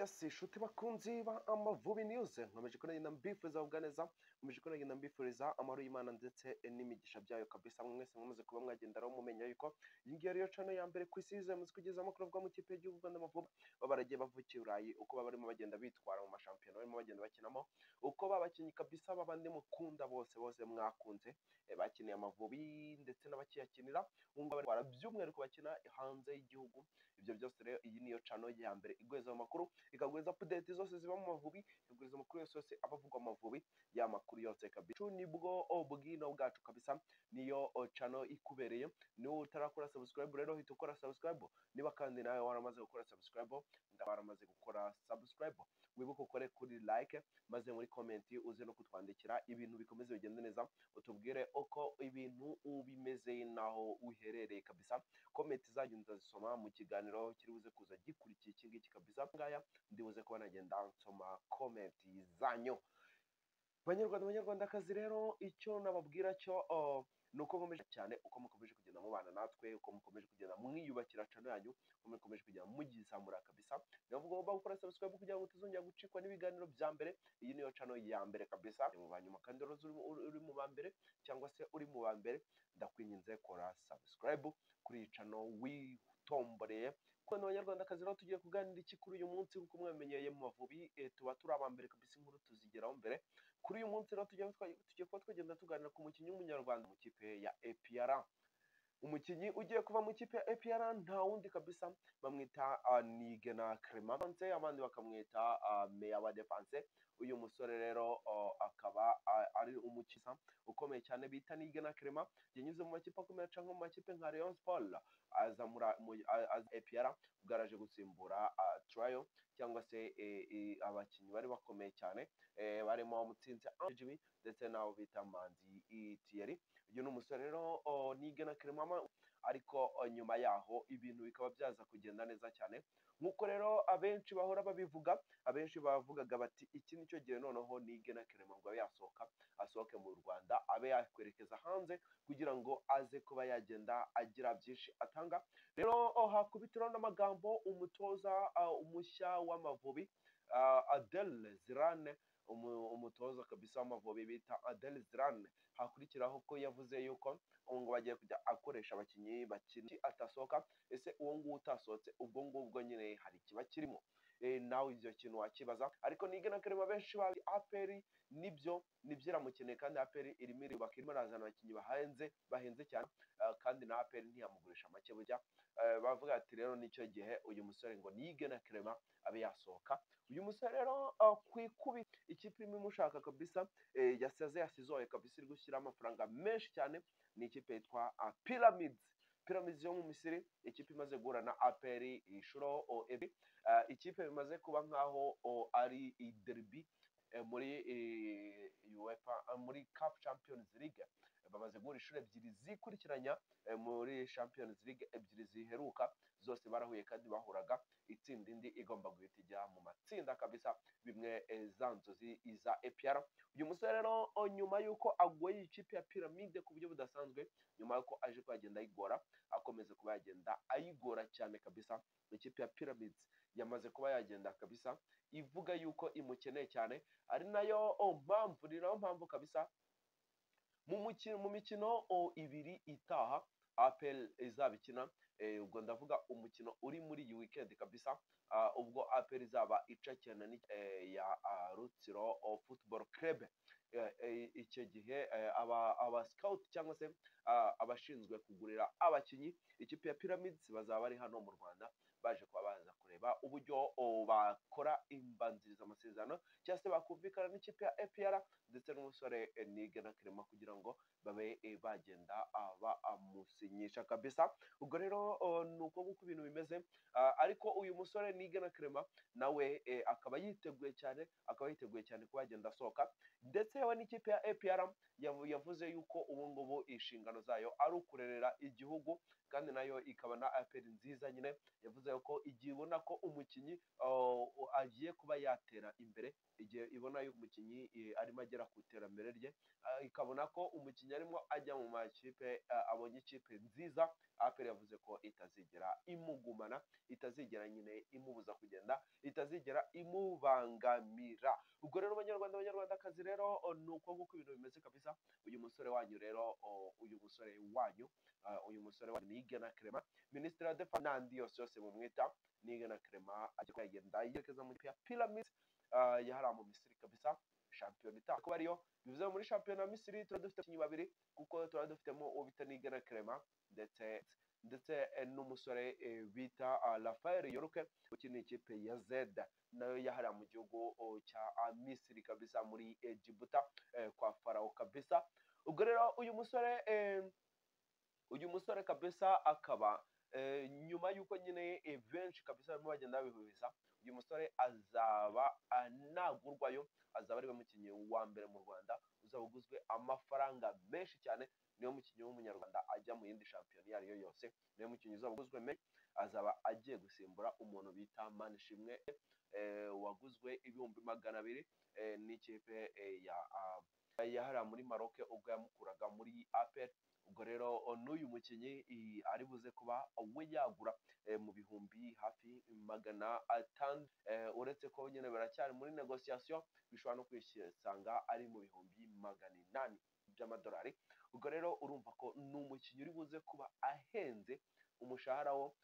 Yes, inshuti bakunzi ba Amavubi News, nkomeje kunagenda mbifuriza kugubwa neza, nkomeje kunagenda mbifuriza amahoro y'Imana ndetse n'imigisha byayo kabisa. Mwese mwamaze kuba mwagenda rero mumenya yuko iyi ngiyi ariyo channel ya mbere ku isi yose kugeza amakuru avuga mu kipe y'igihugu Rwanda Amavubi, baba baragiye bavukiye i Burayi, uko baba barimo bagenda bitwara mu mashampiyona barimo bagenda bakinamo, uko babakinnyi kabisa babandi mukunda bose bose mwakunze, bakiniye Amavubi ndetse n'abakiyakinira ubu ngubu batwara by'umwihariko bakina hanze y'igihugu. Ibyo byose rero iyi niyo channel ya mbere igweza amakuru, ikaguhereza update zose ziba mu Mavubi, ikaguhereza amakuru yose yose aba avugwa mu Mavubi, ya makuru yose kabisa. Nibwo bwino bwacu kabisa, niyo channel ikubereye. Niba utarakora subscribe rero hita ukora subscribe. Niba kandi nawe waramaze gukora subscribe, ndaba waramaze gukora subscribe, wibuke ukore kuri like, maze muri comment uze no kutwandikira ibintu bikomeze bigende neza, utubwire uko ibintu bimeze naho uherereye kabisa. Comment zanyu ndazisoma mu kiganiro kiri buze kuza gikurikiye iki ngiki kabisa. Ngaya ndibuze kuba nagenda nsoma comment zanyu. Banyarwanda, banyarwandakazi rero icyo nababwira cyo ni uko nkomeje cyane uko mukomeje kugenda mubana natwe, uko mukomeje kugenda mwiyubakira channel yanyu, uko mukomeje kugenda mugizamura kabisa. Niyo mpamvu ugomba gukora subscribe kugira ngo utazongera gucikwa n'ibiganiro bya mbere. Iyi niyo channel ya mbere kabisa mu banyuma, kandi rero uri mu ba mbere cyangwa se uri mu ba mbere, ndakwinginze kora subscribe kuri iyi channel witomboreye. Kubona abanyarwandakazi rero tugiye kuganira iki kuri uyu munsi? Kuko mwamenyeye mu Mavubi, tuba turi aba mbere kabisa, inkuru tuzigeraho mbere. Kuri uyu munsi rero tugiye kuba twagenda tuganira ku mukinnyi w'umunyarwanda mu kipe ya APR. Umukinnyi ugiye kuva mu kipe ya APR nta wundi kabisa, bamwita Niyigena Clement, abandi bakamwita Meya wa Defense. Uyu musore rero akaba ari umukinnyi ukomeye cyane bita Niyigena Clement, yanyuze mu makipe akomeye cyangwa mu makipe nka Rayon Sport, aza muri APR ubwo araje gusimbura Trayo cyangwa se abakinnyi bari bakomeye cyane, barimo Mutsinzi Jimmy ndetse n'abo bita Manzi Thierry. Uyu ni umusore rero Niyigena Clement, ariko nyuma yaho ibintu bikaba byaza kugenda neza cyane nk'uko rero abenshi bahora babivuga. Abenshi bavugaga bati iki nicyo gihe noneho Niyigena Clement ngo abe yasohoka, asohoke mu Rwanda, abe yakwerekeza hanze kugira ngo aze kuba yagenda agira byinshi atanga. Rero hakubitiraho n'amagambo umutoza umushya w'Amavubi, Adel Zirane, umutoza kabisa w'Amavubi bita Adel Zirane, hakurikiraho ko yavuze yuko ngo bagiye kujya akoresha abakinnyi bakina atasohoka. Ese uwo nguwo utasohotse ubwo ngubwo nyine hari ikiba kirimo? Nawe ibyo kintu wakibaza. Ariko Niyigena Clement benshi bazi APR nibyo nibyo iramukeneye, kandi APR irimo irubaka, irimo irazana abakinnyi bahenze bahenze cyane, kandi na APR ntiyamugurisha make burya. Bavuga ati rero nicyo gihe uyu musore ngo Niyigena Clement abe yasohoka. Uyu musore rero ku ikubi ikipe irimo imushaka kabisa, yasize yasizoye kabisa, iri gushyira amafaranga menshi cyane, ni ikipe yitwa Pyramids. Pyramids yo mu Misiri, ikipe imaze guhura na APR inshuro ebyiri, ikipe bimaze kuba nkaho ari derby muri UEFA, muri CAF Champions League. Bamaze guhura inshuro ebyiri zikurikiranya muri Champions League ebyiri ziheruka zose barahuye, kandi bahuraga itsinda indi igomba guhita ijya mu matsinda kabisa, bimwe za nzozi iza APR. Uyu musore rero nyuma y'uko agoye ikipe ya Pyramide ku buryo budasanzwe, nyuma y'uko aje kuba yagenda ayigora, akomeza kuba yagenda ayigora cyane kabisa, ikipe ya Pyramids yamaze kuba yagenda kabisa ivuga yuko imukeneye cyane. Ari nayo mpamvu, ni nayo mpamvu kabisa mu mikino ibiri itaha APR izabikina, ubwo ndavuga umukino uri muri iyi weekend kabisa, ubwo APR izaba icakirana ya Rutsiro Football Club. Icyo gihe aba scout cyangwa se abashinzwe kugurira abakinnyi ikipe ya Pyramids bazaba bari hano mu Rwanda, baje kuba baza kureba uburyo bakora imbanziriza amasezerano cyangwa se bakumvikana n'ikipe ya APR ndetse n'umusore Niyigena Clement kugira ngo babe bagenda bamusinyisha kabisa. Ubwo rero ni uko nguko ibintu bimeze. Ariko uyu musore Niyigena Clement nawe akaba yiteguye cyane, akaba yiteguye cyane kuba yagenda asohoka, ndetse yewe n'ikipe ya APR yavuze yuko ubu ngubu inshingano zayo ari ukurerera igihugu, kandi nayo ikaba na APR nziza nyine. Yavuze ko igihe ibona ko umukinnyi agiye kuba yatera imbere, igihe ibona yuko umukinnyi arimo agera ku iterambere rye, ikabona ko umukinnyi arimo ajya mu makipe, abonye ikipe nziza, APR yavuze ko itazigera imugumana, itazigera nyine imubura. imubuza kugenda, itazigera imubangamira. Ubwo rero banyarwanda, banyarwandakazi rero, ni uko nguko ibintu bimeze kabisa. Uyu musore wanyu rero, uyu musore wanyu Niyigena Clement, minisitiri wa défense n'andi yose yose mumwita, Niyigena Clement agiye kugenda yerekeza mu ya Pyramids yahariya mu Misiri kabisa. Shampiyona itaha kuba ariyo, bivuze muri shampiyona ya Misiri tuba dufite abakinnyi babiri, kuko tuba dufitemo uwo bita Niyigena Clement ndetse n'umusore bita Rafael York ukina ikipe ya Zed, nayo yahariya mu gihugu cya Misiri kabisa, muri Egiputa kwa Farao kabisa. Ubwo rero uyu musore kabisa akaba nyuma y'uko nyine benshi kabisa barimo bagenda babihubiza, uyu musore azaba nagurwayo, azaba ariwe mukinnyi wa mbere mu Rwanda uzaba uguzwe amafaranga menshi cyane. Niwe mukinnyi w'umunyarwanda ajya mu yindi shampiyona iyo ari yo yose, niwe mukinnyi uzaba uguzwe menshi. Azaba agiye gusimbura umuntu bita Manishimwe waguzwe 200,000 n'ikipe ya yahariya muri Maroc ubwo yamukuraga muri APR. Ubwo rero n'uyu mukinnyi ari buze kuba we yagura mu bihumbi hafi 600, uretse ko nyine baracyari muri négociation, bishobora no kwisanga ari mu 800,000 by'amadolari. Ubwo rero urumva ko ni umukinnyi uri buze kuba ahenze, umushahara wo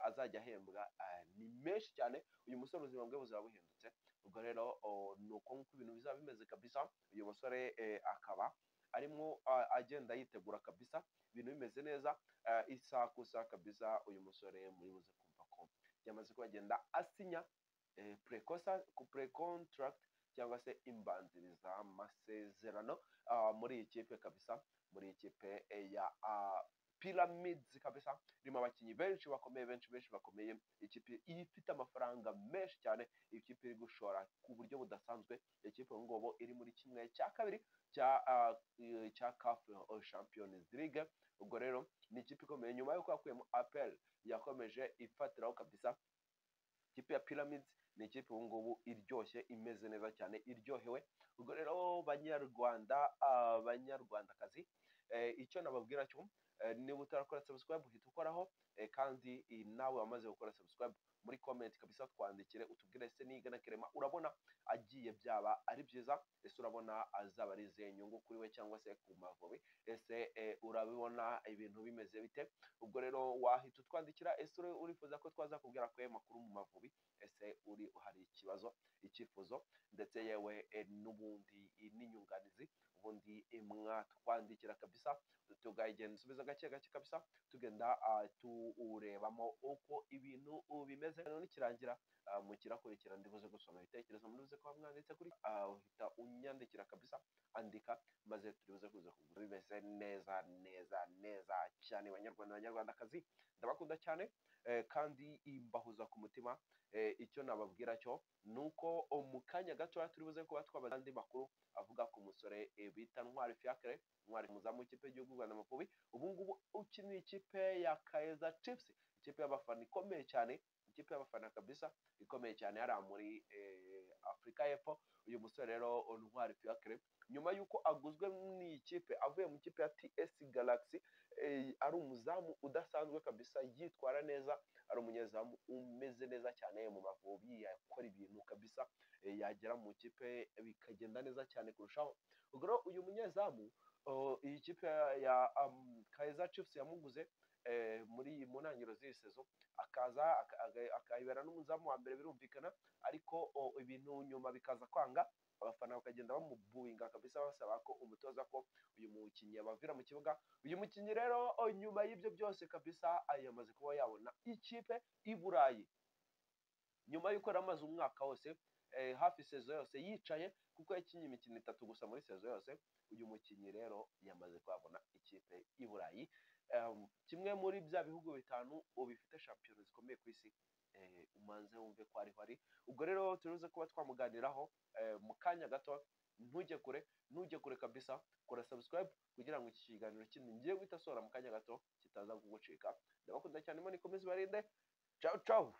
azajya ahembwa ni menshi cyane. Uyu musore ubuzima bwe buzaba buhindutse. Ubwo rero ni uko nguko ibintu bizaba bimeze kabisa. Uyu musore akaba arimo agenda yitegura kabisa, ibintu bimeze neza, isaha ku isaha kabisa. Uyu musore muri buze kumva ko yamaze kuba agenda asinya pre contract cyangwa se imbanziriza amasezerano muri iyi kipe kabisa, muri iyi kipe ya Pyramids kabisa, irimo abakinnyi benshi bakomeye, benshi benshi bakomeye. Ikipe ifite amafaranga menshi cyane, ikipe iri gushora ku buryo budasanzwe. Ikipe ubu ngubu iri muri 1/2 cya CAF Champions League. Ubwo rero ni ikipe ikomeye, nyuma y'uko yakuyemo APR yakomeje ifatiraho kabisa. Ikipe ya Pyramids ni ikipe ubu ngubu iryoshye, imeze neza cyane, iryohewe. Ubwo rero banyarwanda, banyarwandakazi, icyo nababwira cyo, niba utarakora subscribe uhita ukoraho, kandi nawe wamaze gukora subscribe, muri comment kabisa twandikire utubwire: ese Niyigena Clement urabona agiye byaba ari byiza? Ese urabona azaba ari izihe nyungu kuri we cyangwa se ku Mavubi? Ese urabibona ibintu bimeze bite? Ubwo rero wahita utwandikira. Ese urifuza ko twazakubwira ko ayo makuru mu Mavubi? Ese uri hari ikibazo, icyifuzo, ndetse yewe n'ubundi n'inyunganizi, ubundi mwatwandikira kabisa, tukagenda usubiza gake gake kabisa, tugenda turebamo uko ibintu bimeze. Nikirangira mu kirakurikira ndibuze gusoma ibitekerezo muri buze kuba mwanditse kuri, uhita unyandikira kabisa, andika maze turibuze kuza kugura bimeze neza neza neza cyane. Banyarwanda, banyarwandakazi, ndabakunda cyane, kandi imbahuza ku mutima. Icyo nababwira cyo ni uko mu kanya gatoya turi buze kuba twabaza andi makuru avuga ku musore bita Ntwari Fiacre. Ntwari, umuzamu w'ikipe y'igihugu Rwanda Amavubi, ubu ngubu ukinira ikipe ya Kaizer Chiefs, ikipe y'abafana ikomeye cyane, ikipe y'abafana kabisa ikomeye cyane hariya muri Afurika y'Epfo. Uyu musore rero Ntwari Fiacre, nyuma y'uko aguzwe n'iyi kipe avuye mu kipe ya TS Galaxy, ari umuzamu udasanzwe kabisa, yitwara neza, ari umunyezamu umeze neza cyane mu Mavubi, yakora ibintu kabisa, yagera mu kipe bikagenda neza cyane kurushaho. Ubwo rero uyu munyezamu, iyi kipe ya Kaizer Chiefs yamuguze muri mu ntangiriro z'iyi saison, akaza akayibera n'umuzamu wa mbere birumvikana, ariko ibintu nyuma bikaza kwanga, abafana bakagenda bamubuinga kabisa, basaba ko umutoza ko uyu mukinnyi yabavira mu kibuga. Uyu mukinnyi rero, nyuma y'ibyo byose kabisa, yamaze kuba yabona ikipe i Burayi, nyuma y'uko yari amaze umwaka wose, hafi saison yose yicaye, kuko yakinnye imikino itatu gusa muri saison yose. Uyu mukinnyi rero yamaze kuhabona ikipe i Burayi, kimwe muri bya bihugu bitanu ubu bifite shampiyona zikomeye ku isi. Umanze wumve ko ariho ari. Ubwo rero turuze kuba twamuganiraho mu kanya gato. Ntujye kure, ntujye kure kabisa, kora subscribe kugira ngo iki kiganiro kindi ngiye guhita sohora mu kanya gato kitaza kugucika. Ndabakunda cyane, Imana ikomeze ibarinde. Ciao ciao.